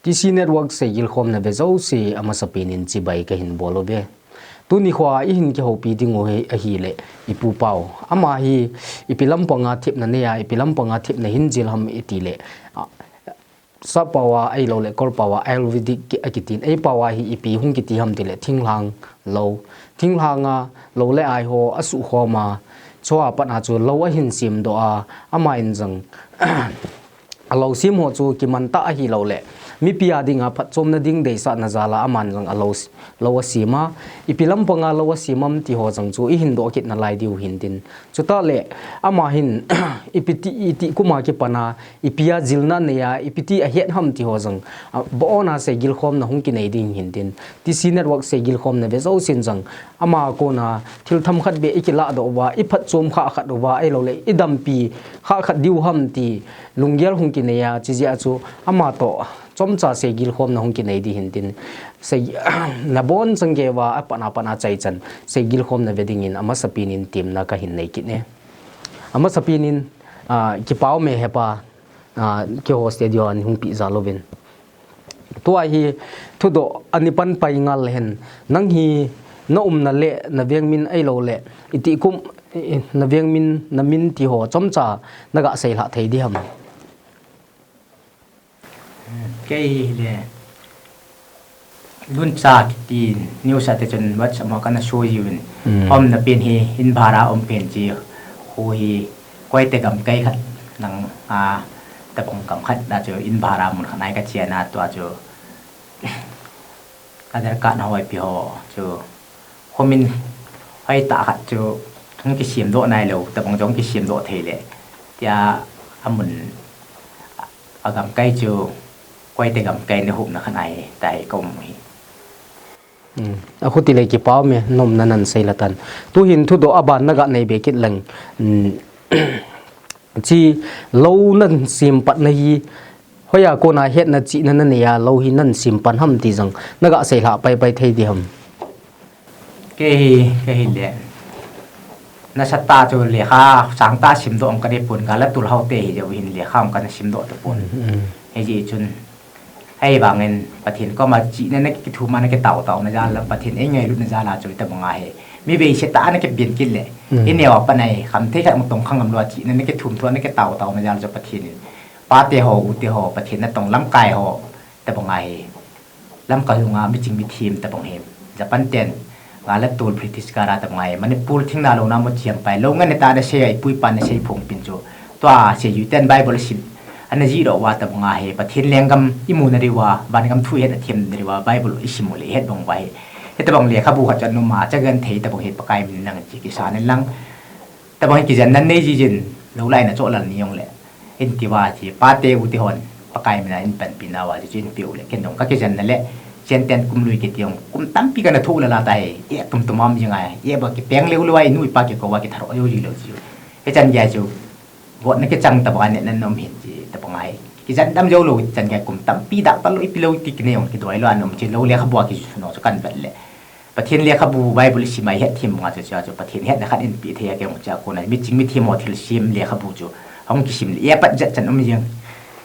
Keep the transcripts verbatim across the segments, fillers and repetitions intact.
T C Network seigilkhomna ve jouse amasapen in chibai kahin bol uve. Tuni khoa ihin kihoupi ding u hi ahile, ipu pau. Ama hi ipi lampanga thepna nei a, ipi lampanga thepna hin jil ham itile, a, sap pau a ahilouleh kol pau a Ayurvedic ki-, akitin, ei pau a hi ipi hung kiti ham tile, thinglhang lou. Thinglhang a lou le ai ho asuhkhom a, chua pat a chu lou ahin semdoh a, ama in jong alou sem ho chu kiman tah ahilouleh mipi a dinga phatchomna ding deisahna jal a aman jong alou s-, lou asem a, ipi lampanga lou asem am ti ho jong chu ihin doh kit nalai diu hintin. Chutah le ama hin ipi ti, iti kum a kipan a, ipi a jilna nei a, ipi ti ahet ham ti ho jong, a, bon a seigilkhomna hung kinei ding hintin. T C Network seigilkhomna ve jousen jong ama kona thil themkhat beh ikiladoh uva, iphatchom khah khat uva, ahilouleh idampi khah khat diu ham ti lunggel hung kinei a, chujeh a chu ama toh chomcha seigilkhomna hung kinei ding hintin. Sei, nabonchauva apat a pat a chaichan seigilkhomna ve dingin amasapen in temna kahin nei kit e. Amasapen in, a, kipa ume hepa, a, keiho studio a neihung peh jal uvin. Tua hi thudoh ani pan pai ngal hen, nang hi na umna le na vengmin ahilouleh iti kum, i, na vengmin, na min ti ho chomcha naga seilhah thei diham? Kei hile, Luncha kiti news a te chun WhatsApp ma kana soi jiuvin. Hmm. Umna pen hi in bhara um pen chi. Khu hi koite gamkai khat nang a, tabang gam khat a chu in bhara mun khat nai kache na tua chu. Aadhaar card ho ipi ho chu. Khomin hoitah khat chu hung kisemdoh nailou, tabang jong kisemdoh thei le. Tia amun a, agamkai chu koite gamkai na hupna khat ahi, tia ka um u hi. Hmm. Akhuti le kipa ume, na umna nan seila tan. Tuhin thudoh aban naga nei be kit leng. Hmm. Chi lou nan sem patna hi, hoiya kona hetna chihna nanei a, lou hi nan sem pan ham ti jong, naga seilhah paipai thei diham? Kei hi, kei hile. Nasatah chu lekha sangtah simdoh um kadei pon, gal a tul hao te hi jeh hin lekha um kana simdoh tapon. Mm, mm. Hijeh chun, ahivangin Pathen koma chihna na kithum a na kitao tao na jal a, Pathen eingailutna jal a chu itobang ahi. Mi beisetah a na kipen kit le. Mm. Ineo a pat a hi, khamthei khat mutong khangam lou a chihna na kithum tho a na kitao tao na jal chu Pathen in. Pate ho, ute ho, Pathen natong lamkai ho, itobang ahi. Lamkai ho nga miching mithem itobang hi. Japan ten, nga la tol British kara itobang ahi. Manipur thingna louna mu chiam pai. Lou ngan ne ta na sei a ipu ipa na sei phong pin chu. Tua sei yu ten Bible sim. Ana jih doh uva itobang ahi. Pathen lenggam imu na diuva, vangam thu ihet na them na diuva, Bible isim u le ihet bang uva hi. Hitobang lekhabu khat chu ana um a, chagan thei itobang hi Pakai min nang chi kisa ne lang. Itobang hi kijen nan nei jijin, lou lai na cho lal ni jong le. In ti uva chi, pate ute hon, Pakai mina in panpi nauva chi, chin piu le, ken jong ka kijen na le, chen ten kum lui kiti jong, kum tampi kana thu lala ta hi, e tum tum am jing a, e ba kipeng leu leu a, inu ipa kikou a, kitharoh leu ji leu chi. Hichan gei chu, got na kichang tobang a ne nan um hin chi, tobang ahi. Kijen dam jou lou, chan gei kum tampi dak ta lou, ipi lou ti kinei jong, kidoi lou an um chi, lou lekhabu a kisu no, chu kan vet le. Pathen lekhabu Bible isim a ihet them banga chu, chu, chu Pathen hetna khat in pe thei a kei jong chu a kona miching mithem ho thilsem lekhabu chu hung kisim le apat jat chan um jeng.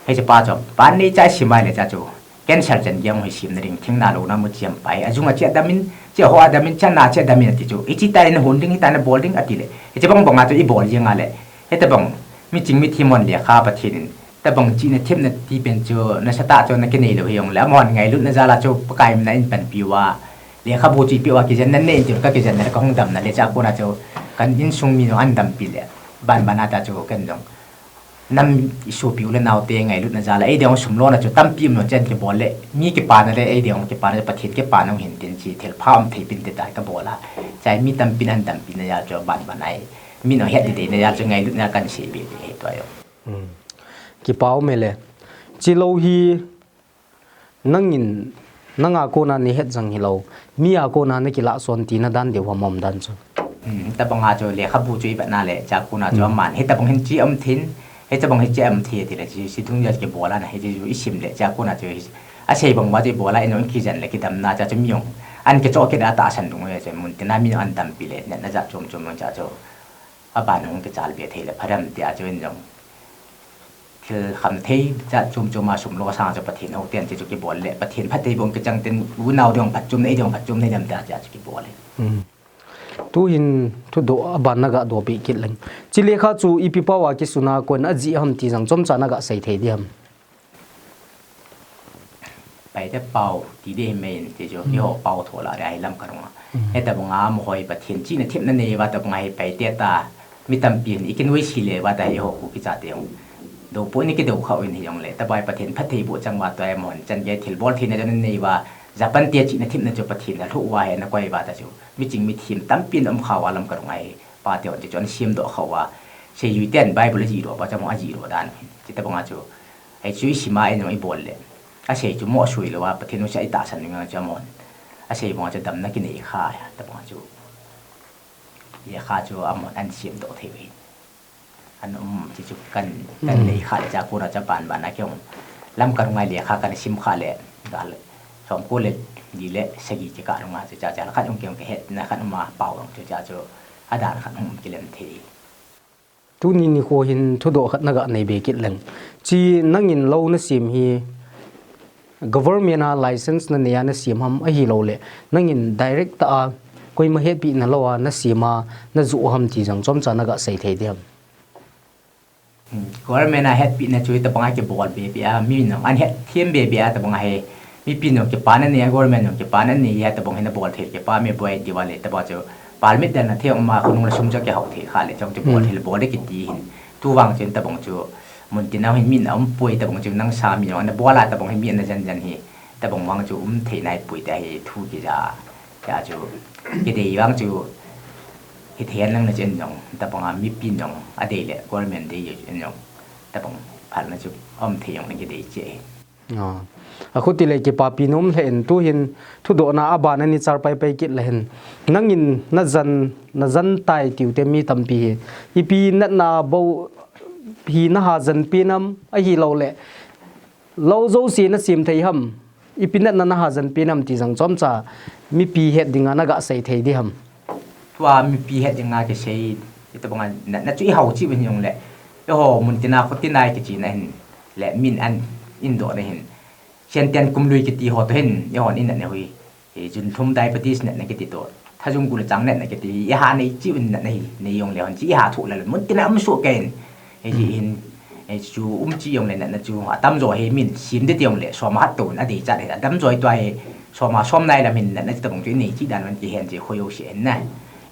Hiche pa chu, pan nei cha isim a le cha chu, cancer chan gei jong hi sem na ding, thingna louna mu chiam pai. Ajung a che damin, che ho a damin, chana che damin ati chu. Ichi ta in hon ding, hita na bol ding ati le. Hiche bang banga chu ibol jeng a le. Hitobang, miching mithem hon lekha Pathen in Tobang chihna themna ti pen chu nasatah chu na kinei lou hi jong le, amahon ngailutna jal a chu Pakai mina in panpi uva, lekhabu chu ipi uva kijen nan nei in ti ka kijen na le ka hung dam na le cha kona chu kan insung mi jong an dampi le, ban ban a ta chu ken jong nam isopi u le naote ngailutna jal a, eidei jong sum lona chu tampi um jong chen kibol le, mi kipana le eidei jong kipana le Pathen kipana jong hin tin chi thilpha um thei pin te ta ka bol a, chai mi tampi nan dampi na jal chu ban ban a hi, mi jong het dei dei na jal chu ngailutna kan sei be be hi tua jong. Hmm. Kipa um e le. Chi lou hi nangin, nanga kona nei het jeng hilou. Mi a kona na kilah son tina dan deu ham um dan chu. Hmm, tabang a chu lekhabu chu i vet na le, cha kona chu aman. Hitabang hin chi um thin, hitabang hi chi um thi ti le chi, chi thung ja kibol a na, hi chi chu i sim le, cha kona chu hi, a sei bang uva chu i bol a, i nung kijen le kidam na, cha chu mi jong. An kichoh kit a tahsan dung e, chu mun tina mi jong an dampi le, na, na ja chom chom jong cha chu. Aban hung kichal be thei le pha dem tia chu in jong. Thil khamthei jat chom chom a sum lo sang chu Pathen hou ten chu kibol le Pathen phattheiboh kichang ten unau ding phatchomna, ei ding phatchomna dam ta chu kibol le. Hmm. Tuhin thudoh aban naga doh pi kit leng. Chi lekha chu ipi pao a kisun a koiin ajih ham ti jong chomcha naga sei thei diham. Paite pao ti ding hi main ti chu, eiho pao tho la ding ahi Lamka rung a. Hmm. Hitabang a amaho hi Pathen chihna themna nei uva tabang a hi Paite ta, mi tampin i kinoise le uva ta eiho Kuki chate jong. Dou poi ni kidou kha uvin hijongle, tabang a hi Pathen phattheiboh chang uva ta amahon chan gei thilbol theina jong nei uva, Japan te chihna themna chu Pathen alhuh uva hi ana koi uva ta chu. Miching mithem tampin um kha uva Lamka rung a hi. Pate hon chu ana semdoh kha uva. Seijui ten Bible ajih doh uva, chamo ajih doh dan. Hitabang a chu. Hichu i sim a, i nung i bol le. Asei chu mo sui lou a, Pathen u sa i tahsan nung a chu amahon. Asei bang a chu damna kinei kha, tabang a chu. Lekha chu amahon ana semdoh thei uve. Ana um, ti chu kan, kan nei kha le cha kona cha ban ban a kei jong. Lamka rung a lekha kana sim kha le, gal. Som ko le, li le, sagi kikah rung a chu cha cha khat jong kei jong kahetna khat um a pao jong chu cha chu. Adan khat um kilem thei. Tuni nikho hin thudoh khat naga nei be kit leng. Chi nangin lou nasem hi government a license nanei a nasem ham ahilou le. Nangin direct tah a koima hetpina lou a nasem a najoh ham ti jong chomcha naga sei thei diham. Hmm, government a hetpina chu tabang a kibol be be a, mi nung ana hethem be be a tabang a hi. Mipi nung kipana nei a, government nung kipana nei a, tabang hi nabol thei kipa mi boi ti uva le, tabang chu permit dan na thei ma khonung la sum chu kihou thei kha le, chong chu bol thei le bol le kiti hin. Tu vang chun tabang chu mun tina hin min a um poi tabang chu nang sa mi jong nabol a tabang hi mi na jan jan hi. Tabang vang chu um thei nai poi ta hi thu kija. Cha chu kidei vang chu hithei lang na chen jong, tabang a mipi jong, adei le government dei jong, tabang phalna chu um thei jong na kidei che. Ah. Akhuti le kipapi nom lheh in tuhin thudohna aban ani char pai pai kit le hin. Nangin najan, najan tai tiu te mi tampi hi. Ipi natna bou hi naha jan pi nam ahilou le. Lou jouse nasem thei ham. Ipi natna naha jan pi nam ti jong chomcha. Mipi het dinga naga sei thei diham. Tua mipi het dinga kisei, hitabang a natna chu i hao cheh uvin jong le. Eiho mun tina kho tina i kichena hin. Le min an in doh na hin. Senten kumlui kiti ho to hin, eihon i natna hui. Hi junthum diabetes natna kiti to. Thajung gul chang natna kiti, i ha nei cheh uvin natna hi, nei jong le hon chi i ha thoh le mun tina um soh kei in. Hi chi hin, hi chu um cheh jong le natna chu, atamjo hi min, sem ding ti jong le, som hat to, adei chat hi, atamjo hi tua hi, som a som nai lam hin natna chu tabang chu i nei cheh dan uvin kihen cheh khoi jouse hin na.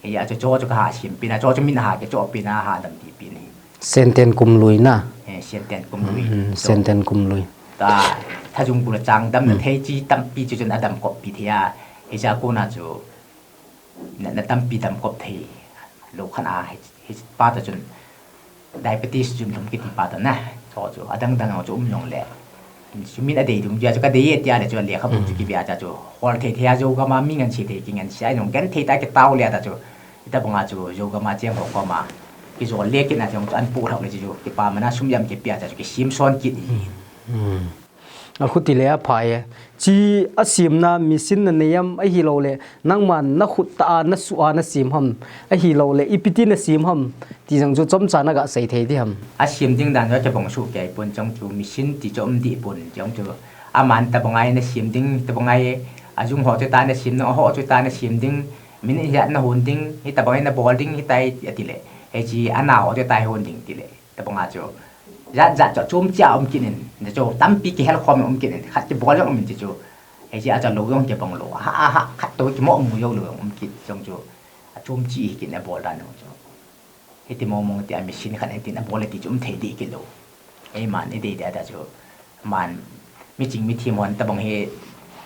Hi a chu cho chu kaha sem pi na, cho chu min ha ke cho pi na, ha dam ti pi na hi. Senten kumlui na. Eh, senten kumlui. Hmm, so, senten kumlui. Ta, thajung gul chang dam na thei chi tampi chu chun adam kop pi thei a. Hija kona chu na, na tampi dam kop thei. Lou khan a, hi, hi pa ta chun diabetes junthum kiti pa ta na. So chu adang dang chu um jong le. Sumin adei dung chu kadei e tia le chu lekhabu chu kibe a cha chu. Hol thei thei a jo gam a mi ngansi thei kingansi a jong genthei ta kitao le ta chu. Hitabang a chu, jo gam a cheng ho koma. Kijol le kit na cheng chu an pu thau le chu, kipa mana sum jam kipe a chu, kisim son kit hi. Hmm. Akhuti le aphai e. Chi asemna machine nanei am ahilou le, nangman nakhut tah a, nasuh a nasem ham ahilou le, ipi ti nasem ham, ti jong chu chomcha naga sei thei diham. Asem ding dan chu kibang soh kei pon chong chu, machine ti chu um deh pon chong chu. Aman tabang a hi nasem ding, tabang a hi ajung ho chu ta nasem ding, aho chu ta nasem ding, Min in hiat na hon ding, hitabang in na bol ding, hitai ati le. Hichi ana ho chu tai hon ding ti le. Tabang a chu. Jat jat chu chom chia um kit in. Na chu tampi kihel khom um kit in. Khat kibol jong um in ti chu. Hichi a chu lou jong kibang lou. Ha, ha, khat to kimo mu jou lou jong um kit jong chu. Achom chi hi kit in abol dan jong chu. Hiti mong mong ti a machine khat hitin abol le ti chu um thei deh kit lou. Eiman, idei deh a ta chu. Man, miching mithem hon tabang hi,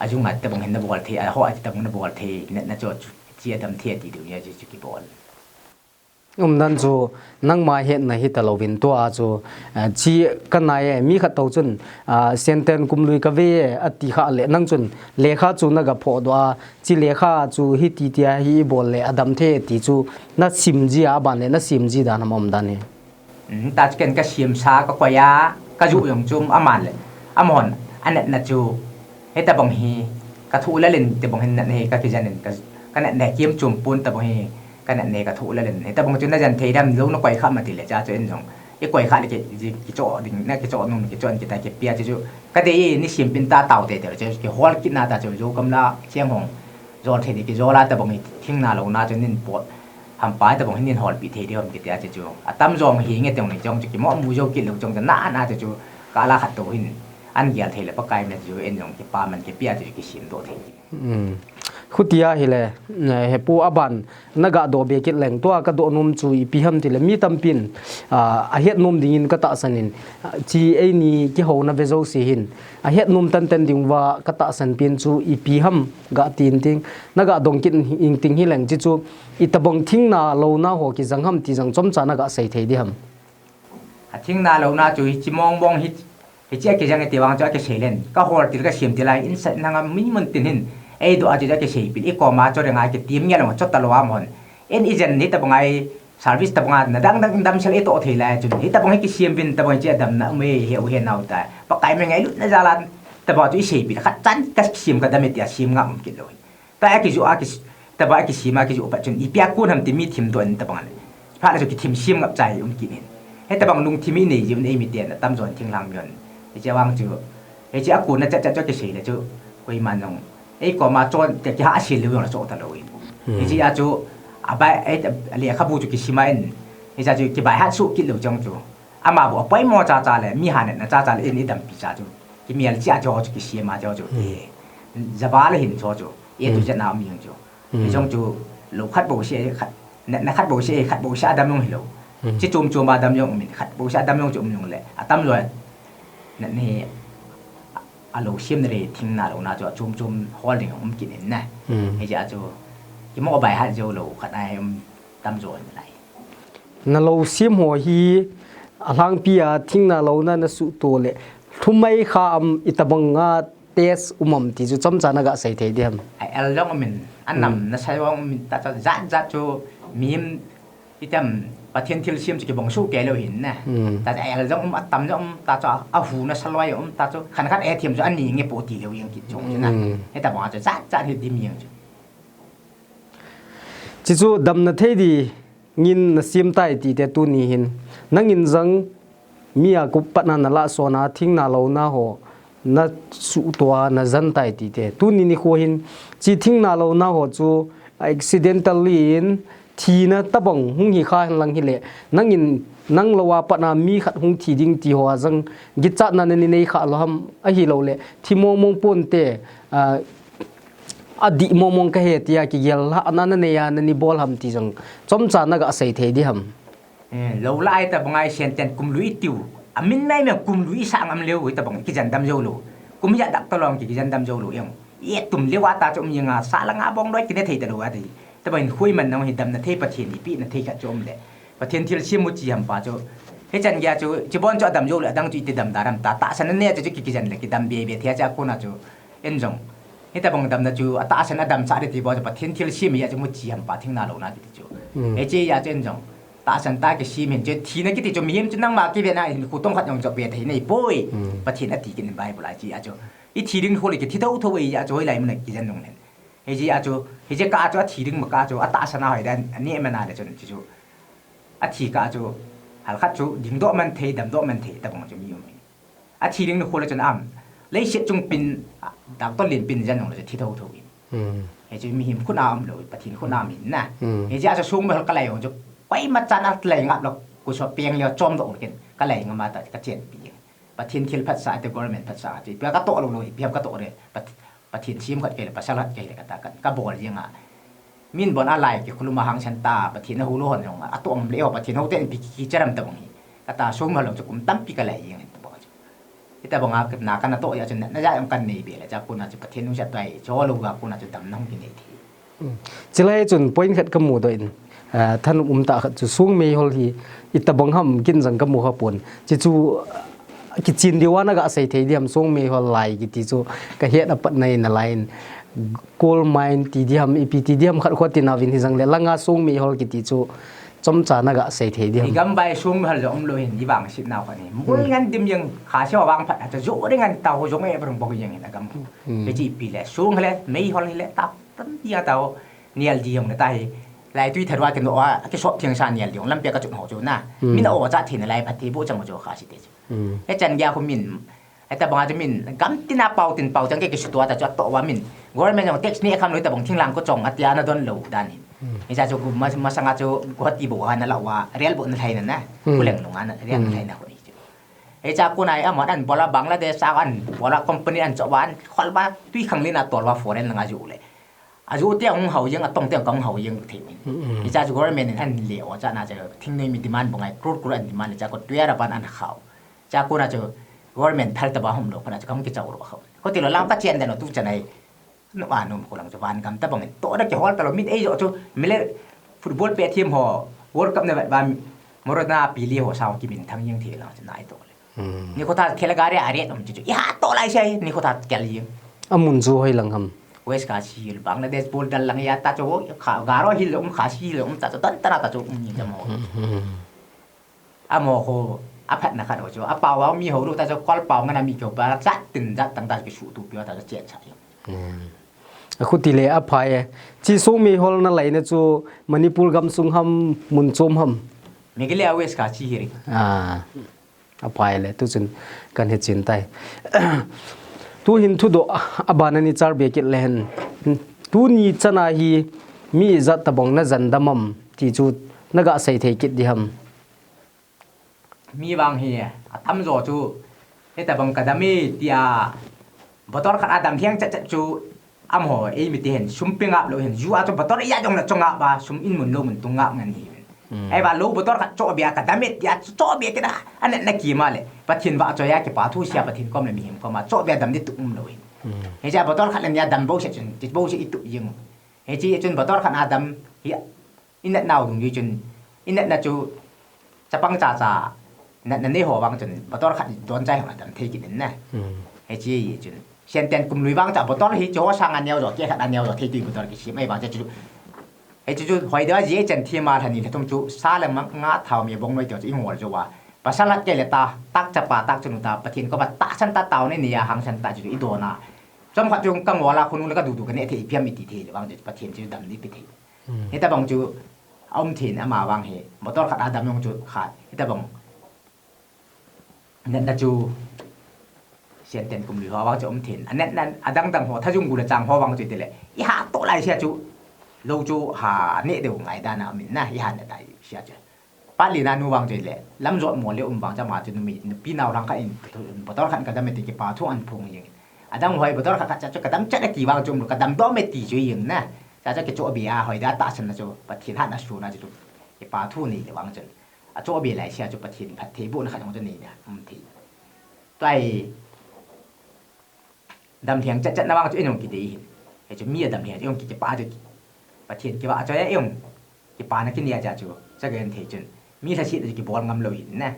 ajung a tabang hi na bol thei, aho a tabang na bol thei, na, na chu, chu, chi adam thei ti deu nia chu, chu kibol. Umdan chu, nangma hetna hita louvin tua chu, eh, chi ka nai e, mi khat to chun, ah, Senten kum lui ka ve e, ati kha le, nang chun, lekha chu na ga phoh doh a, Chi lekha chu hiti tia hi i bol le a dam thei ti chu na sim ji a, aban le na sim ji dan ham um dan hi. Um, ta chu ken ka sim sa ka koi a, ka ju jong chu aman le. Amahon, a natna chu, hitabang hi, ka thoh lel in tabang hi natna hi ka kijen in ka, ka natna hi kim chom pon tabang hi, ka natna hi ka thoh lel in. Hitabang chu na jen thei dem lou na koi kha ma ti le cha chu in jong. Ikoi khat le ki, ki, kichoh ding, na kichoh nom, kichoh in kita kipia chu chu. Kadei in ni sim pin ta tao te te chu, kihol kit na ta chu, jo kam la, chiang hong. Jol thei di kijol a tabang hi thingna lona chu nin pot. Hampa tabang hi nin holpi thei di ham kitia chu chu. Atam jong hi nge teng ni jong chu kimo mu jo kit lo jong chu na na chu chu. Ka la khat to hin. An gel thei le Pakai me chu en jong kipa man kipia chu kisim doh thei. Khutia hile, eh, hepu aban, naga doh be kit leng, tua ka doh nom chu ipi ham tile, mi tampin, ah, ahet nom dingin ka tahsan in, ah, chi eini kihouna ve jouse hin, ahet nom tantan ding uva ka tahsan pen chu ipi ham ga tin ting, naga dong kit ing ting hileng, chi chu itabang thingna lona ho kijang ham ti jang chomcha naga sei thei di ham. Athingna lona chu hichi mong mong hi, hichi akijang e ti vang chu akisei len. Ka hol til ka sim til a, in sa nanga mi mun tin hin. Ei doh a chu akisei pil, i koma chu renga kitim nge long chu ta lo a mon. En ijen ni tabang ai service tabang a na dang dang dam sel i toh thei lai chu. Hitabang hi kisim vin tabang chi damna um e he u he nau ta. Pakai me ngai lut na jalan tabang chu i sei pil khat chan ka sim ka dam e ti a sim nga um kit lo. Ta a kiju a kis-, taba a kisima kiju pa chun, ipi a kun ham ti mi thim doh in tabang le. Pha le chu kithim sim ngap chai um kit in. He tabang lungthim i nei jiu nei mi ten, atam jon thinglang mion. Hiche vang chu, hiche a kun na chat chat chu kisei le chu, koiman jong. Ei koma chon, te kiha sil le jong la cho ta lo in. Hiche a chu, abai, ei, lekhabu chu kisima in. Hiche a chu, kibai hat su kit lo jong chu. Ama bu apoimo cha cha le, mi hanetna cha cha le, in i dampi cha chu. Kimial chia cho chu, kisima cho chu. Jaba le hin cho chu. E tu jat na mi jong chu. Mi jong chu, lo khat bo se, khat, na, na khat bo se, khat bo se adam jong hi lo. Chi chom chom adam jong min, khat bo se adam jong chu um jong le. Atam lo. Na ni, a lo sim na le, thingna lona chu, chom chom hol ding um kit in na. Hiche a chu, kimo bai hat jo lo, khat ai um tam jo in lai. Na lo sim ho hi alhangpi a thingna lona na suhto le thumai kha am itabang a test um am ti chu chomcha naga sei thei di ham. A el jong um in, anam na sai jong um in, ta cha jat jat chu mim itam Pathen thilsim chu kibang su ke lo hin na. Ta cha el jong um, atam jong um, ta cha ahu na salwai um, ta chu khan khan e thiam chu ani nge po ti lo yang kit jong chu na. Hitabang a chu jat jat hi di mi jong chu. Chi chu damna thei di ngin na sim tai ti te tuni hin. Nangin jang mi a kup patna na la sona thingna lona ho na suhto a na jan tai ti te. Tuni nikho hin chi thingna lona ho chu accidentally in thina tabang hung hi kha hen lang hile. Nangin nang lo a patna mi khat hung thi ding ti ho a jang gichatna na ni nei kha lo ham ahi lo le. Thi mong mong pon te, ah, adih mong mong ka he tia kigel lhahna na nei a na ni bol ham ti jong chomcha naga sei thei di ham. Eh, lo la ai tabang ai sen ten kum lui tiu. Amin nai me kum lui sa ngam leu tabang kijen dam jo lo. Kum ya dak tolong ki kijen dam jo lo yang. Ye tum leu ata chu um yang a sa la nga bong doi kine thei ta lo ati. Tabang in khui man nang hi damna thei Pathen ipi na thei khat chu um le. Pathen thilsim mu chi ham pa chu. He chan gei a chu, chi bon chu adam jo le, adang chu iti dam da ram ta, tahsan ne chu chu ki, kijen le, kidam be be thei a chu a kona chu, en jong. Hitabang damna chu, atahsan adam cha de ti bo chu, Pathen thilsim hi a chu mu chi ham pa thingna lona kiti chu. He chi a chu en jong. Tahsan ta kisim hin chu, thina kiti chu, mihem chu nangma kive na hin khu tong khat jong jop ve thei nei poi. Pathen ati kin Bible a chi a chu. I thi ding khu le kithi tho tho e a chu, hoilai mun a kijen nung len. Hiche a chu, hiche kah a chu athi ding ma kah a chu, atahsan a hoi dan, ani man a le chun, chu chu. Athi kah a chu, hal khat chu, ding doh man thei, dam doh man thei, tabang chu mi um hi. Athi ding nikho le chun am, leiset chung pin, a, doctor len pin jan jong le chu thi tho tho in. Hichu mihem khut a um lo, Pathen khut a um in na. Hiche a chu sung mei hol ka lai jong chu, koima chan a lai ngap lo, ku so peng le chom doh ken, ka lai ngam a ta, ka chen pi. Pathen thil phatsah te government phatsah te. Ipi a ka toh lou lou, ipi ham ka toh le. Pat-, Pathen sim khat kei le, pasal khat kei le kata kan. Ka bol jeng a. Min bon a lai kikhulum a hangsan ta, Pathen a hu lou hon jong a. Atoh ngam le o, Pathen houte in ipi ki, ki charam tabang hi. Kata sung ma lou chu kum tampi ka lai jeng in tabang chu. Hitabang a na kana toh a chu na, na ja jong kan nei be le, ja kona chu Pathen lungset tai, chu lou ga kona chu damna hung kinei thei. Chulai chun point khat ka mudoh in, ah, thanop um tah khat chu sung meihol hi itabang ham kin jong ka mu kha pon. Chi chu, ah, kichin diu a na ga sei thei diam sung meihol lai kiti chu ka het a pat na in a lai in coal mine ti diam ipi ti diam khat kho ti na vin hi jong le langa sung meihol kiti chu chomcha na ga sei thei diam. I gam bai sung meihol jong um lou hin i vangset nau khat ni. Mul ngan dim jeng kha se vang phat ha chu jo ring an ta ho jong e brung bok jeng in a gam. Ke chi pi le sung le meihol le ta Tam tia tao, nial di jong le ta hi, Lai tui tharua kinoh a, kisop theng sa nial ding, lampi a kachun ho chu na. Hmm. Min a o cha thina lai phat thei bu chang chu kha si te chu. Hmm. He chan gei a khu min, he ta banga chu min, gam tina pau tin pau chang ke kisu tua ta chu a to wa min. Government jong tax ni kham loi ta bang thing lang ko chong a tia na don lo dan hi. Hmm. He cha chu ma, masanga chu ko ti bo ha na la wa, real bo na thai na na. Hmm. Ku leng lung a na, real na thai na ko ni chu. He cha ko nai a mon an bola Bangladesh a an bola company an cho wa an khol ba tui khang lin a tol wa foreign lang a ju le. A ju te hung hau jeng, a tong te kong hau jeng thei min. Mm, mm. Hi cha chu government in an le o cha na cha thing nei mi demand bungai crore crore an demand cha ko tuia ra ban an khau. Cha ko na chu government thal ta ba hum lo ko na chu kong ki chau ro khau. Ko ti lo lang ka chen da no tu cha nai. No a no ko lang chu van gam ta bang to da ki hol ta lo min ei jo chu mile football pe team ho World Cup ne ba Morona pili ho sao ki min thang jeng thei lang cha nai to le. Hmm. Ni khotha khela gari a ret um chu chu. Ya to lai sai ni khotha kel jeng. A mun chu hoi lang ham. West Khasi Hills, Bangladesh border lang ya ta chu kha Garo Hills um Khasi Hills um ta chu tan tara ta chu um ni ta mo. Hmm, hmm. Amo ho a phat na khat ho chu. A pau a mi ho lu ta chu kol pau ngana mi kyo ba chat tin jat tang ta chu su tu pio ta chu chet cha. Hmm. A khuti le a phai e. Chi so mi hol na lai na chu Manipur gam sung ham mun chom ham. Meghalaya West Khasi Hills. Ah. A phai le, tu chun kan he chin tai. Tu hin thudoh a ban a ni char be kit le hen. Tuni chana hi mi ijat tabang na jan dam am ti chu na ga sei thei kit di ham. Mi vang hi a tam jo chu he tabang ka dam e tia bottle khat a dam hiang chat chat chu Amaho, ei mi ti hen, sum pe ngap lou hen, ju a chu bottle a jong na cho ngap ba, sum in mun lou mun tung ngap ngan hi. Hmm. Ei ba lou bottle khat cho bia ka dam e tia cho bia kida, ana na ki ma le. Pathen ba cho ya kipa thu sia Pathen kom le mihem kom a cho bia dam di tu um lou hin. Hmm. He cha bottle khat le nia dam bo se chun, ti bo se i tu jing. He chi chun bottle khat a dam hi. Inat nau dung jui chun, inat na chu chapang cha cha, inat na nei ho vang chun, bottle khat don chai ho na dam thei kit in na. Hmm. He chi chun, sian ten kum lui vang cha bottle hi chu sang a neo jo, ke khat a neo jo, thei tui bottle ki sim ai vang cha chu. He chu chu, hoi da ji chan thi ma thani le thum chu, sa le ma nga thau mi bong noi chu i ngol jo wa. Pasal hat ke le ta, tak chapa, tak chunu ta, Pathen ko ba ta san ta tau ne ni ya hang san ta chu i do na. Chom khat chu ka ngol a khunu le ka du du ka ne thei piam i ti thei le vang chu Pathen chu dam ni pi thei. Hmm. Hitabang chu, a um thin ama vang hi, motor khat a dam jong chu khat, hitabang. Natna chu, sian ten kum lui ho vang chu um thin. A natna, a dang dang ho, thajung gula chang ho vang chu tile. I ha to lai sia chu, lo chu ha ne deu ngai dan a min na, i ha ne tai sia chu. Patli na nu vang chu le, lam jot mo le um vang cha ma chu numi, nupi nau rang khat in, bottle khat ka dam e ti kipa thu an phung jing. Adang hoi bottle khat khat cha chu ka dam chat a ti vang chu um lu, ka dam dom e ti chu jing na. Cha cha kicho bia hoi da tahsan na chu, Pathen hat na su na chu, kipa thu ni le vang chun. A cho bia lai sia chu Pathen phat thei bu na khat jong chu ni na, um thei. Tua hi, Dam thiang chat chat na vang chu i nung kidei hin. He chu mi a dam thiang chu i nung ki, kipa chu Pathen kipa chu i nung kipa na kini a cha chu. Cha gen thei chun. Mi lhasit chu kibol ngam lou hin na.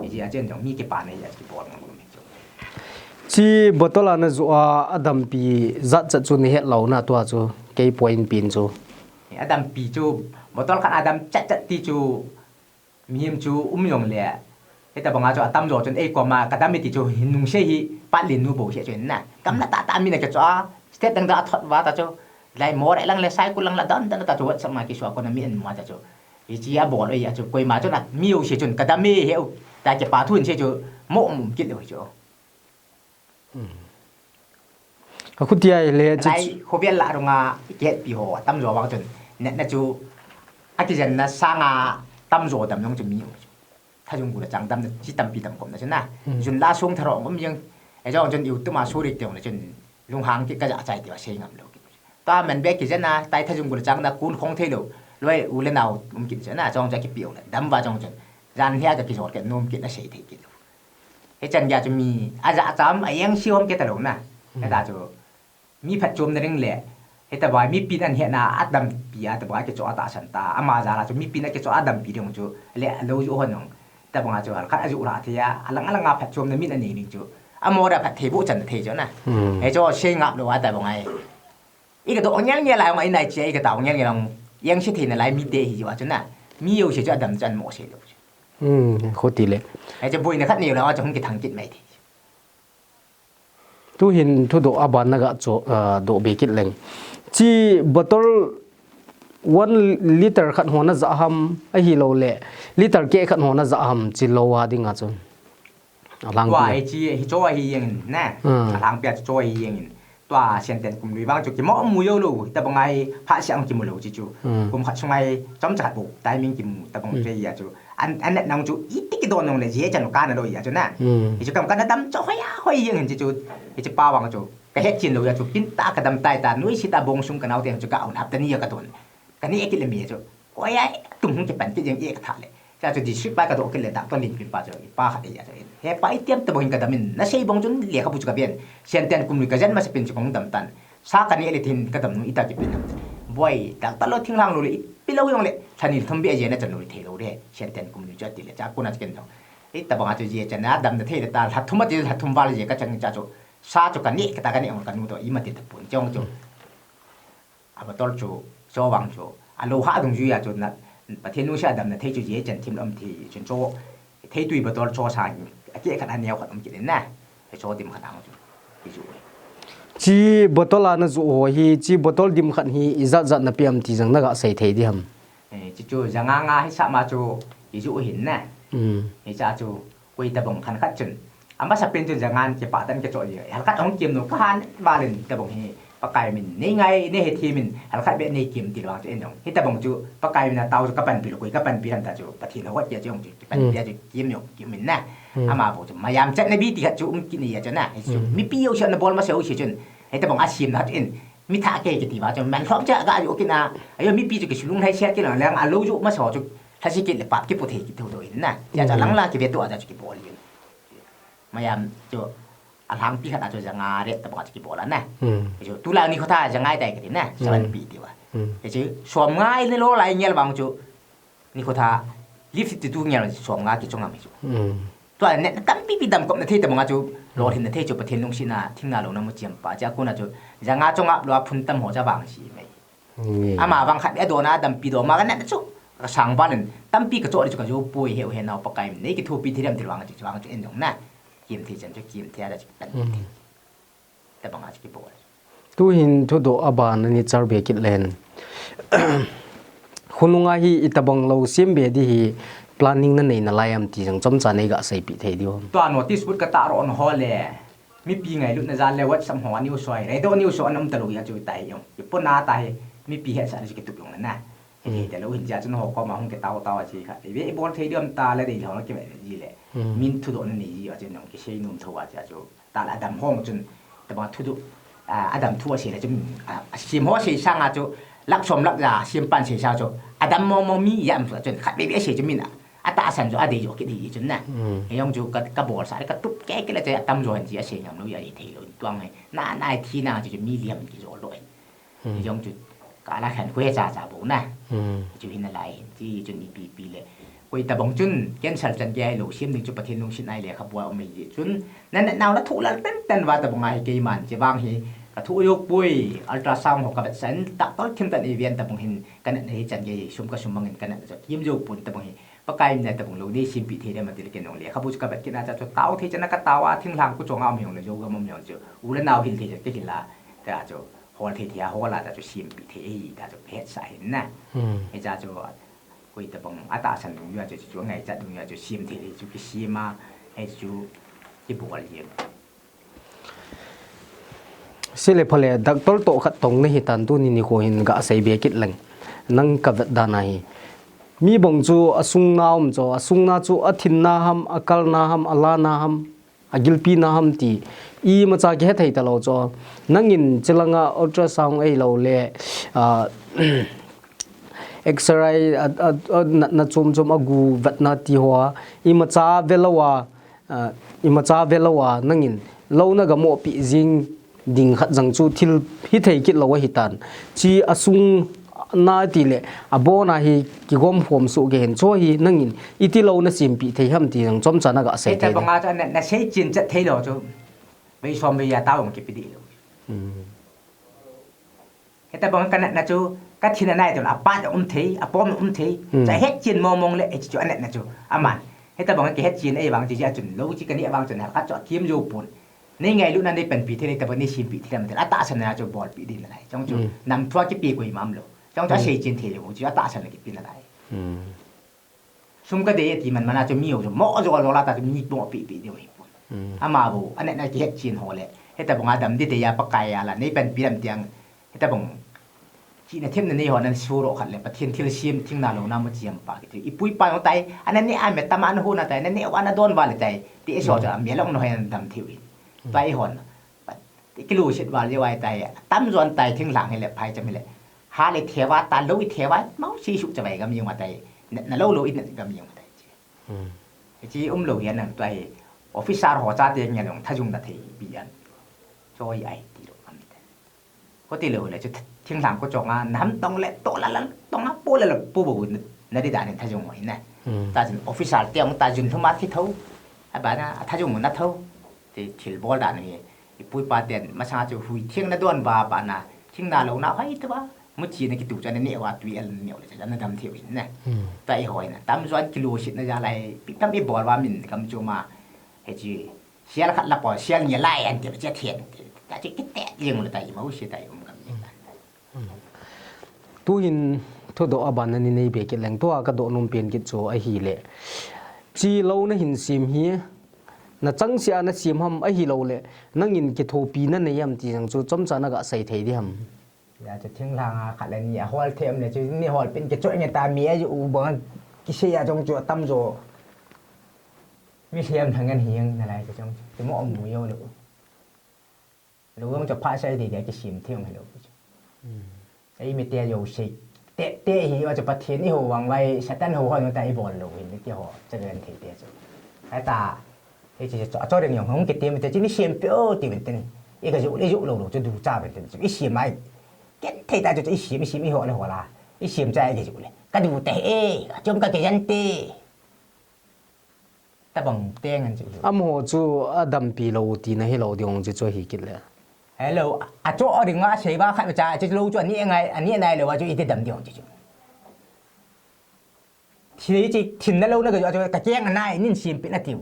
He chi a chen jong mi kipa na hi a chu kibol ngam lou hin chu. Chi bottle a na ju a, a dampi jat chat chu ni het lou na tua chu. Kei point pin chu. A dampi chu bottle khat a dam chat chat ti chu Mihem chu um jong le, hitabang a chu atam jo chun ei koma ka dam e ti chu hin nung se hi, Patli nu bou se chun na. Kam na ta ta mi na ke chu a, state dang da thot va ta chu. Lai mo re lang le sai ku lang la dan dan ta chu WhatsApp ma ki sua ko na mi en ma ta chu. Hi chi a bol ei a chu koima chu na mi u se chun ka dam e he u. Ta ke pa thu in se chu mo um kit le chu. Hmm. A khutia i le chu lai chu khovel la runga i kihetpi ho, atam jo vang chun. Natna chu a kijenna sanga tam jo dam jong chu mi um chu. Thajung gula chang damna chi tampi dam kom na chu na. Hmm. Jun la sung tharo ngom jeng. E jong chun YouTube ma suri te na chun lunghang ki ka ja chai te wa sei ngam lou ki. Ta men be kijenna, tai thajung gula chang na kun khong thei lou. Loi u le nau um ki chu na, jong cha kipi u na. Dam va jong chun. Jan hia ka kijot ke nom ki na sei thei ki lou. Hichan gei chu mi, a ja cham, a yang si om ke ta lo na. Hmm. Hita chu, mi phatchomna ding le, hita bai, mi pin an hena, a dampi a, ta bai ke chu a tahsan ta, ama ja la chu, mi pin a ke chu a dampi ding chu, le, lo ju hon jong. Ta bang a chu, hal khat a ju ra thei a, a lang a lang a phatchomna min a nei ding chu. A mo da phat thei bu chan thei chu na. Hmm. He chu, sei ngap lo a ta bang ai. I ka do ngel ngel a, i nai che, i ka ta ngel ngel a, yang si thei na lai mi te hi ju a chu na. Mi yo si chu a dam chan mo sei lo chu. Hmm, khuti le. Ai, chu boina khat nei lo, chu hung kithang kit mai thei. Tu hin thudoh a ban na ga chu, ah, doh be kit leng. Chi bottle One liter khat ho na jah ham, ahilouleh liter keh khat ho na jah ham, chi lou a dinga chu. Alhangpi. Tua, hichi, hicho ahi jeng in, ne? Hmm. Alhangpi a chu cho ahi jeng in. Tua, Sianten Kumlui vang chu, kimo mu jou lou, hitabang a hi, phat siang kimu lou chi chu. Hmm. Kum khat sunga hi, chomcha khat bou, timing kimu, tabang Hmm. chu ahi a chu. An, an natna chu, iti kidon nung le, jeh chan kana lou ahi a chu na. Hmm. Hichu kam kana dam cho hoi a, hoi jeng in chi chu, hichi pa vang chu. Ka hetchen lou a chu, kin ta ka dam tai ta, nuisat a bong sung ka nau te chu ka aun hap ta ni a ka don. Ka ni a kit le mi a chu. Koi a, tum hung kipan kit jeng e ka tha le. Cha chu district pa ka do kit le doctor Limkim pa chu, i pa khat e a chu. He pa i tiam tabang in ka dam in, na sei bong chun lekhabu chu ka ven. Sianten Kumlui ka jen masa pen chu ka hung dam tan. Sa ka ni le tin ka dam nu ita kipin ham. Boi, doctor lou thinglhang lou le, i pi lou jong le, thani thum be a jen a chan lou le thei lou le. Sianten Kumlui chu ati le, cha kuna chu ken jong. Hitabang a chu jeh chan a dam na thei le ta, lha thum a ti, lha thum val jeh ka chang cha chu. Sa chu ka ni, ka ta ka ni, ka nu to, i ma ti ta pun, chong chu. A bottle chu, cho vang chu. A lou ha dung ju a chu na, Pathen lungset a dam na thei chu jeh chan thim lom thi, chun cho, thei tui bottle cho sa, a keh khat a neo khat um kit in na. He cho dim khat ang chu. Hi ju. Chi bottle a na ju ho hi, chi bottle dim khat hi, i jat jat na piam ti jang na ga sei thei di ham. Eh, chi chu, janga nga hi sa ma chu, i ju hin na. Hmm. Hi cha chu, Koi tabang khan khat chun. Amasa pen chun jangan kipah tan kicho ji. Halkhat hung kim nu ka han valin tabang hi. Pakai min nei ngai nei he thi min. Halkhat be nei kim ti vang chu en jong. Hitabang chu Pakai min a tao chu ka panpi lou koi ka panpi ran ta chu. Pathen hot pia chu jong chu. Ki panpi chu kim jong kim min na. Hmm. Ama bou chu mayam chat na bi ti khat chu um kit ni a chu na. Hi chu. Hmm. Mipi jouse na bol masa jouse chun. Hitabang a sim na chu en. Mi tha ke kiti vang chu. Man lhom cha ga jo kit na. Ajo mipi chu kisulung hai sia kit lang lang a lou chu masa chu. Lhasi kit le pap kipu thei kit thou thou in na. Tia cha Hmm. lang lang kive tu a cha chu kibol in. Mayam chu alhangpi khat a chu janga re tabang chu kibol a na. Hmm. Chu tulang nikho tha janga dai kati na. Hmm. Salan pi ti va. Hmm. Chu som nga i le lo lai ngel vang chu nikho tha lip fifty two ngel som nga kichong am chu. Hmm. Tua ne tampi pi dam kop na thei tabang chu lolhin na thei chu Pathen lungset na thingna lou na mu chiam pa cha kuna chu janga chong ap lo a phun tam ho cha vang si mai. Nge. Ama vang khat a dona dampi do ma ka nat chu. Ka sang ban in tampi ka cho di chu ka jo poi heu he nau Pakai min nei kithopi thei dem ti vang chu vang chu en jong na. Kim thei chan chu kim thei a da chu pan. Hmm. Tabang a chu kibol. Tu hin thudoh a ban ani char be kit len. Khonung a hi itabang lou sim be di hi planning na nei na lai am ti jang chomcha nei ga seipi thei diu. Tua notice board ka ta ro on ho le. Mipi ngailutna jal le WhatsApp ho a news ho, radio news ho a um talou a chu tai jong. Kipona tai, mipi hetsah na chu kitup jong na. Hmm. Hei talou hin jeh chun ho koma hung kitao tao a chi kha. Ive ibol thei diam ta le dei lhon kive ji le. Hmm. Min thudoh na nei ji a chu nong kisei nom tho a chu. Ta la dam hong chun, tabang thudoh, a, adam thu a sei le chun, a, a sim ho sei sang a chu, lak som lak ja, sim pan sei sang chu, adam mong mong mi jam chu chun, khat be be sei chu min a. Atahsan chu adei jo kit hi chun na. Hmm. Hei jong chu ka, ka bol sa, ka tup ke ke le che atam jo han chi a sei ngam lou a thei lou tuang hei. Na, na thina chu chu mi liam ki jo lou. Hmm. Hei jong chu ka la khan khu he cha cha bou na. Hmm. Chu hin a lai hin chi chun ipi pi le. Koi tabang chun cancer chan ke ai lou sim ding chu Pathen lungset nai le kha bua um hi chun. Na, na, nau na thu lal tan tan va tabang a hi keiman che vang hi. Ka thu jo poi ultrasound ho ka vet san tak tol thim tan i vian tabang hin ka nat na hi chan ke sum ka sum mangin ka nat na chu kim jo pun tabang hi. Pakai min a tabang lou nei simpi thei dem ati le ken jong le. Khabu chu ka vet kit na cha chu tao thei chan a ka tao a thinglhang ku chong a um jong le jo gam um jong chu. U le nao hil thei chan ka hil a. Ta chu hol thei thei a hol a ta chu simpi thei e ta chu hetsah hin na. Hmm. He cha chu koi tabang a tahsan dung jua chu chu ngaichat dung jua chu sim thei thei chu kisim a. He chu kibol jeng. Sile phale, doctor toh khat tong na hi tan tuni nikho hin ga sei be kit leng. Nang ka vet dan a hi. Mi bang chu a sung na um chu, a sung na chu a thin na ham, a kal na ham, a la na ham, a gilpi na ham ti. Imacha kihe thei ta lou chu. Nangin chilanga ultrasound ei lou le, ah, X-ray a, a, a, na, na chom chom a gu vet na ti ho a. Imacha ve lou a, Ah, imacha ve lou a, nangin lou na ga mohpi jing ding khat jang chu thil hi thei kit lou ahi tan. Chi a sung na ti le, a bon a hi kigom khom suh ge hen chu hi nangin iti lou na simpi thei ham ti jang chomcha na ga sei thei. Hitabang a chu na, na sei chin chat thei lou chu. Bei som bei a tao kipe di lou. Hmm. Hitabang ka natna chu, ka thin a nai tun, a pat a um thei, a pom a um thei. Hmm. Cha hetchen mong mong le, hichu a natna chu, aman. Hitabang ka hetchen ei vang chi a chun, lou chi ka ni a vang chun, halkhat chu a kim jo pon. Nei ngailutna nei panpi thei, nei tabang nei simpi thei lam thei, a tahsan na chu bolpi din lai. Chong chu, Hmm. nam thua kipe koi mam lou. Chong chu asei chen thei lou chu atahsan le kipi nalai. Sum kadei ati man mana chu mi ho chu mo jo jo la ta chu mi mo pi pi deu hi pon. Ama bou aneh na kihet chen ho le, heta banga dam di te ya Pakai a la nei panpi lam tiang, heta bang chihna themna nei ho nan suro khat le Pathen thilsem thingna louna mu chiam pa kiti. Ipu ipa jong tai, ana ne a me tama ana huna tai, ana ne uva ana don uva le tai, ti e so cha me long no hen dam thei u hin. Tai hon. Ti kilusit uva le vai tai, tamjon tai thinglhang hile phaicham hile. Ha le theva ta lo i theva, mau si su cha vai gam jong tai. Na lo lo i na gam jong tai. Chi um lo hian ang tua hi officer ho chate nge long thajung na thei bi an. Choi ai ti lo am te. Ko ti lo le chu thinglhang ko chonga nam tong le to la la tonga po la la pu bo na di dan thajung mo ina. Ta chin officer te ong ta jun thuma thi tho. A ba na thajung na tho. Ti thil bol dan hi. Ipu ipa ten masanga chu hui thing na don ba ba na, thingna louna hoi tava, mu chi na kitu chu ana ne uva tui al ne u le chu ana dam thei u hin ne. Ta i hoi na, tamjon kilusit na ja lai, pi tam i bol uva min kam chu ma, he chi, sial khat la po, sial ni lai an ti ba che thien, ti, ta chi kite jing le ta i mau si ta i um kam ni. Tuhin thudoh a ban na ni nei be kit leng, tua ka doh nom pen kit chu ahile. Chi lo na hin sim hi, na chang sia na sim ham ahilou le, nangin kithopi na nei ham ti jang chu chomcha na ga sei thei di ham. Ya chu thinglhang a khat le ni a hol them le chu ni hol pin ke choi nge ta mi a ju u bang kisei a jong chu atam jo. Mi siam thang ngen hiang na lai ke jong chu mo mu yo lo. Lo jong chu pha sai de de kisim them hilo. Ei mi te jo sei te te hi wa chu Pathen i ho vang vai Satan ho ho ta i bol lo hin ti ho cha gen thei te chu. Ai ta Ei chi chu, chu ring jong hung kiti mi te chu, mi siam pe o ti ben tin. I ka ju, i ju lo lo chu du cha ben tin chu. I siam ai. Ken thei ta chu, chu i siam, i siam, i ho le ho la. I siam cha i ka ju le. Ka du te e, a chom ka ke jan te. Ta bang te ngan chu. Amaho chu a dampi lo ti na hi lo ding chu chu hi kit le. Hello, a chu a ring a sei ba khat cha, chu lo chu ani ngai, ani nai lo chu i te dam ding chu chu. Thi chi thin na lo na ka ju, a chu ka keng anai, nin siam pi na tiu.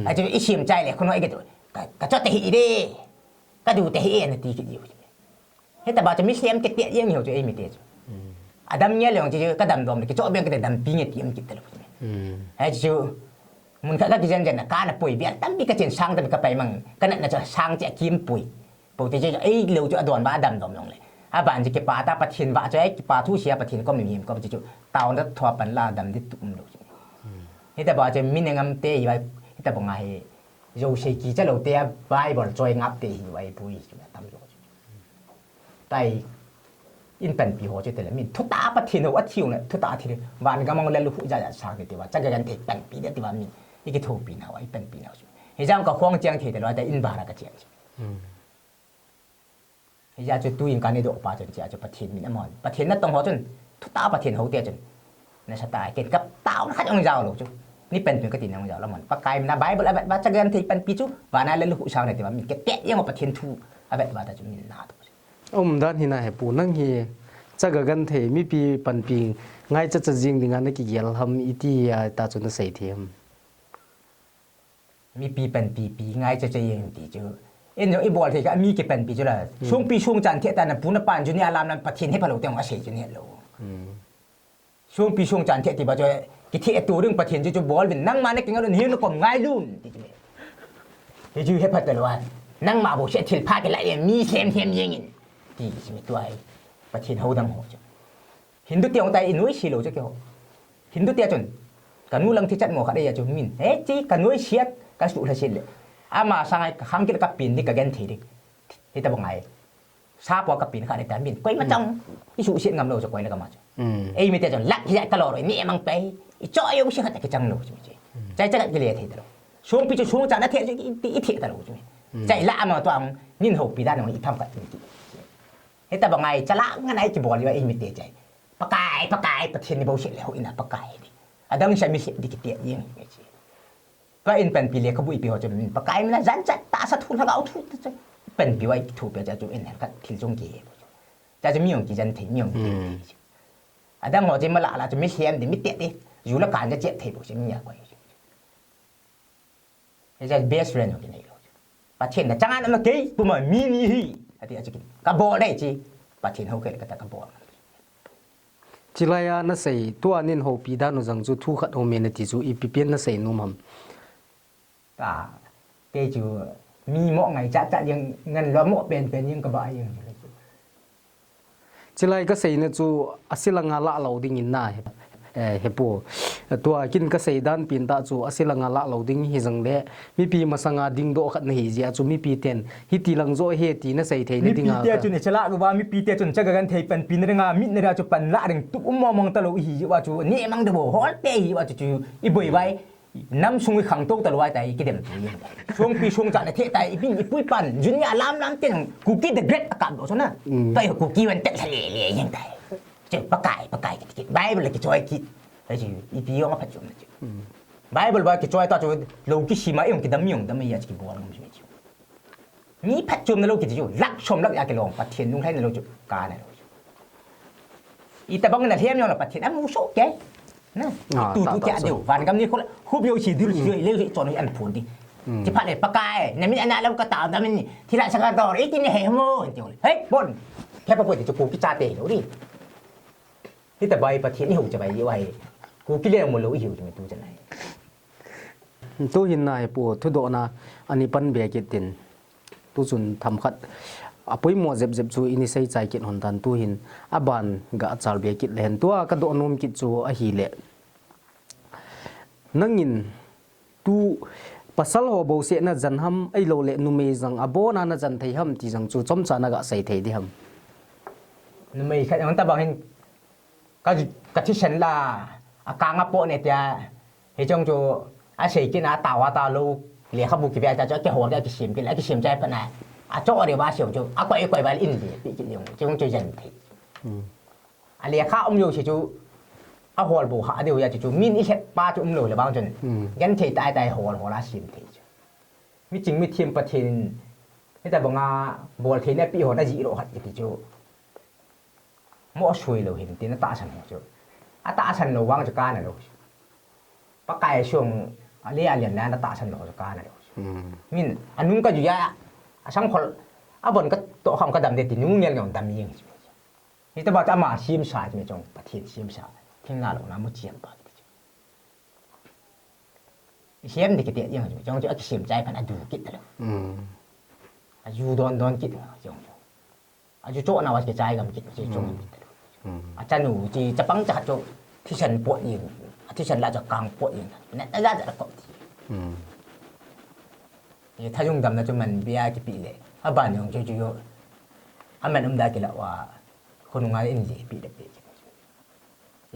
A chu i siam chai le, khun hoi ka chu. Ka, ka chu te hi de. Ka du te hi na ti ki diu. Heta ba chu mi siam te te jeng hiu chu ei mi te chu. Adam nge le jong chu ka dam dom ki chu beng ka te dam pi nge ti am ki te lo. Hai chu mun khat ka ki jen jen na ka na poi bia tam pi ka chen sang tam ka pai mang. Ka na na chu sang che kim poi. Pau te chu ei lo chu a don ba a dam dom long le. A ban chu kipa ta Pathen ba chu ei kipa thu sia Pathen kom nim kom chu chu. Taon da thua pan la dam di tu um lo chu. Heta ba chu mi ne ngam te hi bai heta ba nga hi. Jo sei ki cha lo te a Bible choi ngap te hi bai pui chu tam lo chu. Tai in pan pi ho chu te le min thu ta Pathen ho a thiu na thu ta thi le. Van ga mang le lu hu ja ja sa ke te ba cha ga gan te pan pi de te ba min. I ki tho pi na wa i pan pi na chu. Hi jang ka khong chiang thei te lo ta in ba ra ka chiang chu. Hijeh chun tuin ka nei doh pa chun chia chu Pathen min amahon. Pathen natong ho chun, thuta Pathen ho te chun. Nasa ta, ken ka taona khat jong jao lou chu. Ni pen pen ka tin jong jao lou mon. Pakai min a Bible a vet ba chaga genthei panpi chu. Vana le lu hu sang le te ba min ke te jeng Pathen thu a vet ba ta chu min na to. Umdan hi na he pu nang hi chaga genthei mipi panpi ngaicha cha jing dinga na kigel ham iti a ta chu na sei them. Mipi panpi pi ngaicha cha jeng ti chu. En jong i bol thei kha mi kipanpi chu la. Sungpi sungchan thei ta na pu na pan chu ni alam lam Pathen he phalou teng a sei chu ni lou. Sungpi sungchan thei ti ba chu kithe tu ring Pathen chu chu bol vin nangma na kinga lun hi na kom ngai lun ti chu. Hi chu he phat lou a. Nangma bou se thil pha ke la e mi sem sem jeng in. Ti chu mi tu ai. Pathen ho dam ho chu. Hindu te jong tai i nuisat lou chu keiho. Hindu te chun. Ka nu lang thi chat mo khat ei a chu min. He chi ka nuisat ka su la sil le. Ama sangai ka khang kil ka pin di ka genthei di. Hita bang ai. Sa po ka pin khat ei ta min. Koima chang. I su sit ngam lou chu koi la ka ma chu. Ei mi te chun lak hi ka lo roi ni mang pe. I cho yo si khat ki chang lou chu mi chi. Chai cha ki le thei ta lou. Sungpi chu sungchan a thei chu i thei ta lou chu mi. Chai la ama to ang nin ho pi da nong i tham khat mi ti. Hita bang ai chala ngan ai kibol yo ei mi te chai. Pakai, Pakai, Pathen ni bou se le ho ina Pakai ni. Adang sa mi se di kiti yin mi chi. Ka in panpi le ka bui pi ho chun Pakai mina jan chat ta sa thu lhagao thu ta chai. Panpi wai thu pe cha chu in ka thil chung ki he. Cha chu mi yong ki jan thei mi yong ki thei. Adang ho chi ma la la chu mi siam di mi te di. Ju la kan ja chet thei bo se mi ya koi. He just best friend ho kinei lou. Pathen na changa na kei puma mi ni hi. Ati a chikin. Ka bol dei chi. Pathen ho kei kata ka bol. Chilai a nasei, tua nin houpi dan u jong chu thu khat um e nati chu ipi pen nasei nom ham? Ta, kei chu mi mo ngaichat chat jeng ngen lou, mo penpen jeng kaba jeng chu. Chilai kaseina chu asilanga lah lou ding in na he, eh, hepu. Tua kin kasei dan pen tah chu asilanga lah lou ding hi jong le, mipi masanga dingdoh khat nahi jeh a chu mipi ten hiti lang joh ahi ti nasei thei na ding a. Mipi te chun ichalah lou va, mipi te chun chaga genthei panpi na ding a, mit na ding a chu pan lah ding tup um mong mong talou ihi jeh a chu, neh mang ding bou hol te ihi jeh a chu, chu iboi vai. Nam sung ikhangtou talou ahitai, kidem tu jeng tai. Songpi songcha na thei tai, ibin ipu ipan, jun a lam lam ten, Kuki the Great akap doh chu na. Mm. Tua hi Kuki van tet le le jeng tai. Chu Pakai, Pakai kiti kiti. Bible kichoi kiti. Hichu, ipi jong aphatchomna chu. Mm. Bible ba kichoi ta chu, lou kisima jong kidam jong dam a chu kibol ngam chu. Mi phatchomna lou kiti chu, lakh som lakh a kilong, Pathen lunglhaina lou chu, kana lou chu. Itobang nalhem jong le Pathen amu soh kei. Na, ah, tu, ta, tu ta, tia so. Deu, van gam ni khol, khu biu si dil si, mm, leu si chon an phun di. Mm. Ti phat le Pakai, na min ana lou ka ta, na min ni, thilha sanga dor, iti ni he mo, ti le. Hei, bon. Kei pa po ti chu Kuki chate lou di. Hita bai Pathen ihou cha bai, iu ai. Kuki le mo lou ihou chu mi tu chan ai. Tu hin na hepu, thudohna ani pan be kit tin. Tu chun themkhat apoimo jep jep chu ini sei chai kit hon tan, tu hin aban ga chal be kit le hen. Tua kadoh nom kit chu ahile, nangin tu pasal ho bouseh najan ham, ahilou le numei jong abon a najan thei ham ti jong chu chomcha naga sei thei di ham? Numei khat jong tabang hin ka, ka thisan la, akang a po ne tia, hiche jong chu asei kit na, atao atao lou, lekhabu kive a chu akihol kit, akisem kit, akisem chai phat na, achoh ding ba seiu chu, akoi koi ba in le, pi kit jong, hiche jong chu jan thei. Hmm. Alekha um jouse chu, ahol bou ha deu ya chu, chu min ilhep pa chu umlou le bang chun, hmm, genthei tai tai hol hol a sem thei chu. Miching mithem Pathen in, hitabang a bol theina pi hon ajih lou khat kiti chu. Mo sui lou hin tin atahsan ho chu. Atahsan lou vang chu kana lou. Pakai sung a le a lian na atahsan lou chu kana lou. Hmm. Min anung ka ju ya, asang khol, avon ka toh kham ka dam de ti nung ngel ngel dam jeng chu. Hitobang chu ama semsa chu mi chong Pathen semsa. Thingna louna muchem pa kiti chu. Isem di kiti jeng chu, chong chu akisem chai phat adu kit talou. Hmm. Aju don don kit chong chu. Aju choh na va kichai gam kit, chu chong kit. Hmm. Achanu chu chapang cha chu thisan pot jeng. Athisan la chu kang pot jeng. Na ta ja ja la kop ti. Hmm. Ye thajung damna chu man bia kipe le. Aban jong chu chu yo. Aman um da kila va. Khonung a in le pi le pi.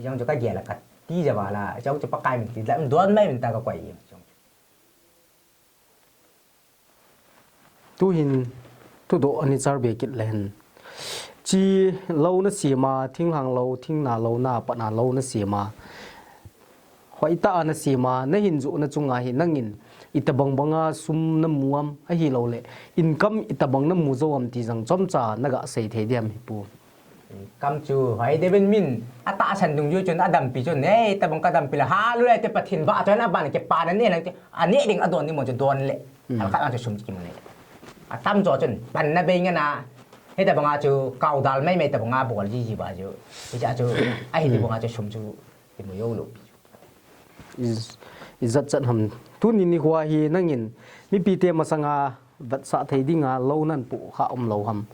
Jong chu kagel a kati ja va la. Jong chu Pakai min ti la. Don mai min ta kakoi jong chu. Tu hin thudoh ani chal be kit le hen. Chi lou nasem a, thinglhang lou, thingna louna, patna lou nasem a. Hoitah a nasem a, nahin joh na chunga hi nangin itabang bang a sum namu am, ahilou le income itabang namu jou am ti jong chomcha naga sei thei di ham hepu? Kam chu hoi de ben min, atahsan dungjui chun adampi chun, "Ei, tabang kadampi le, ha, lu le, te Pathen va, chun aban kipa na ne lang te, ane ding adon ni mo chu don le." Hmm. Alkhat ang chu sum chu kimu le. Atam jo chun, pan na bei ngen a, hitabang a chu, kau dal mai mai tabang a bol ji ji ba chu. Hicha chu, ahi ti bang a chu sum chu, kimu jou lou pi. Is, ijat chat ham. Tuni nikho hi nangin, mipi te masanga, vetsah thei dinga lou nan pu kha umlou ham.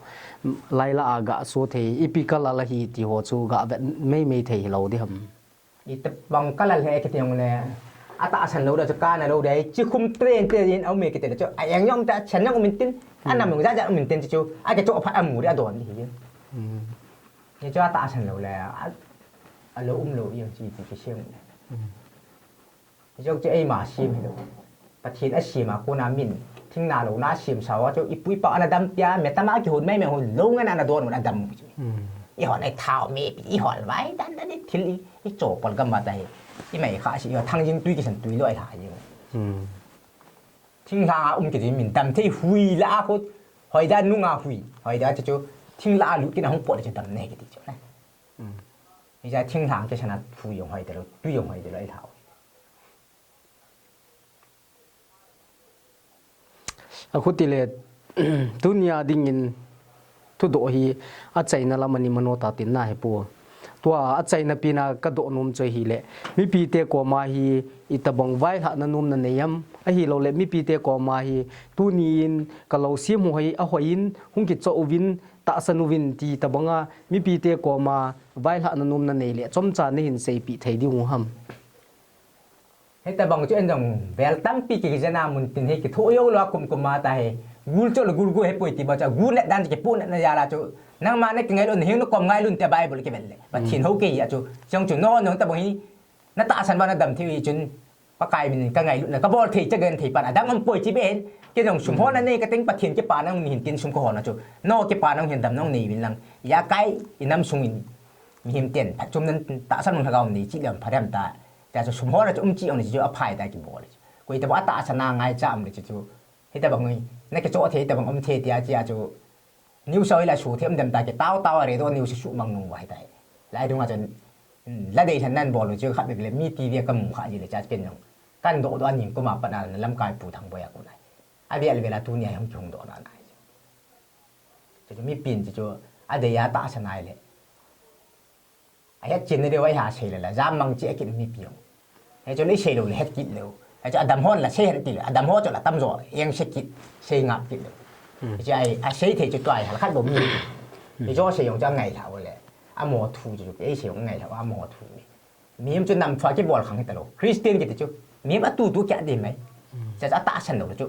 Lai la a ga so thei, ipi kalal ahi ti ho chu ga vet mei mei thei lou di ham. Itabang kalal he kiti jong le, atahsan lou da chu kana lou de, chi khum train te in aum e kiti le chu, a eng jong ta chan jong um in tin, anam jong ja ja um in tin chu, akichoh phat amu di adon di hi. Hmm. Ni chu atahsan lou le, a, alou umlou jong chi ti kisem le. Hmm. Jong chu eima sem hilou. Pathen asem a kona min, thingna louna semsa ho chu ipu ipa ana dam pia, metam a kihon mai mai hon lou ngen ana don ngen adam. Hmm. Ihon ai thao me pi, ihon vai dan dan i thil i, icho pol gam ma ta hi. Imai kha si, ihon thangjing tui kisan tui lou ai ha jing. Hmm. Thinglhang a um kiti min dam thei hui la a khu, hoida nunga hui, hoida chu chu, thingla a lut kit a hung pot le chu dam ne kiti chu ne. Hmm. Ija thinglhang kisan a hui jong hoi talou, tui jong hoi talou ai thao. Akhuti le, tunia dingin thudoh hi achaina lam ani mano ta tin na hepu. Tua achaina pen a kadoh nom chu ahile, mipite koma hi itobang vailhahna nom nanei em? Ahilouleh mipite koma hi tuni in ka lou sim ho hi ahoi in hung kichoh uvin, tahsan uvin ti tobang a mipite koma vailhahna nom nanei le chomcha nahin seipeh thei diu ham? Hitobang chu in jong vel tampi kijen a mun tin hi kithoh jou lou a kum kum a ta hi. Gul chu gul gu hepoi ti ba chu gul le dan chu kipohnatna jal a chu. Nangma na kingailutna hi nakom ngailun te Bible kivel le. Pathen hou kei a chu. Jong chu no no tobang hi. Na tahsan ba na dam thei u hi chun. Pakai min ka ngailutna ka bol thei cha gen thei pan a dang um poi chi ben. Kei jong sum hol na nei ka teng Pathen kipa nang ni hin tin sum ka hol na chu. No kipa nang hin dam nang nei vin lang. Ijakai i nam sung in. Mihem ten phatchomna tahsan nung lhagao nei chi lem pharem ta. Tia chu sum hol a chu um chi ong ni chu aphai ta kibol. Koi tobang atahsan a ngaicha um le chu chu. Hitobang hi, na kichoh thei tobang um thei tia chia chu. News a hoi la su thei um dem ta kitao tao a radio news su mang nung uva hita hi. Lai dunga chun, hmm, la dei lhan nan bol u chu khat bep le mi T V a ka mu kha ji le cha pen nung. Kan doh doh a ning kuma pat na lamkai Pu Thangboi a kum nai. Avel vel a tuni a hung kihung doh na nai. Chu chu mi pen chu chu, adei a tahsan nai le. Ahet chin na deu a iha sei le la, jam mang chi a kit mipi jong. Hichu le sei lou le het kit lou. Hichu adam hon la sei het kit lou. Adam ho chu la tamjo, eng sei kit, sei ngap kit lou. Hmm. Hichu ai, asei thei chu tua ai, hal khat bou mi. Hmm. Hichu sei jong chu angailha u le. Amo thu chu, ei sei jong angailha u, amo thu mi. Mihem chu nam thua kibol khang hita lou. Christian kiti chu. Mihem atutu kia ding mai. Hmm. Cha cha tahsan lou chu.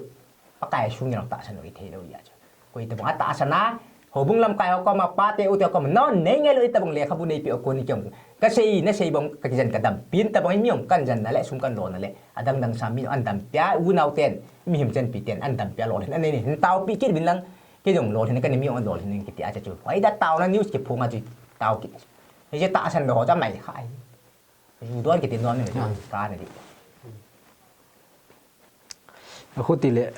Pakai sung in tahsan u i thei lou ya chu. Koi tobang atahsan a, houbung lamkai ho koma, pate ute ho koma, non nei ngai lou itobang lekhabu nei pe o koni kiong. Ka sei, na sei bang, ka kijen ka dam. Pen tobang mi ong kan jen na le, sum kan lo na le. Adang dang sa mi an dam pia, u nau ten, mihem chen pi ten, an dam pia lolhin. Anei ni, hin tao pi kit vin lang, kei jong lolhin, ka ni mi ong lolhin kiti a chu. Hoi da tao na news kiphong a chu, tao kit. Hiche tahsan lou ho cha mai khai. Ju don kiti non ni, ka na di. Ahuti le,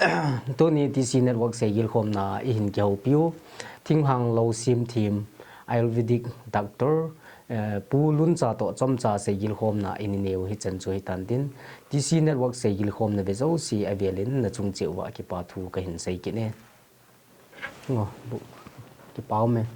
tuni T C Network seigilkhomna i hin kihoupiu, thinglhang lou sim thim, Ayurvedic doctor, eh, Pu Luncha toh chomcha seigilkhomna i nei u hichan chu hitan tin, T C Network seigilkhomna ve jouse avel in na chung cheh uva kipa thu ka hin sei kit e. Ngo, bu, kipa um e.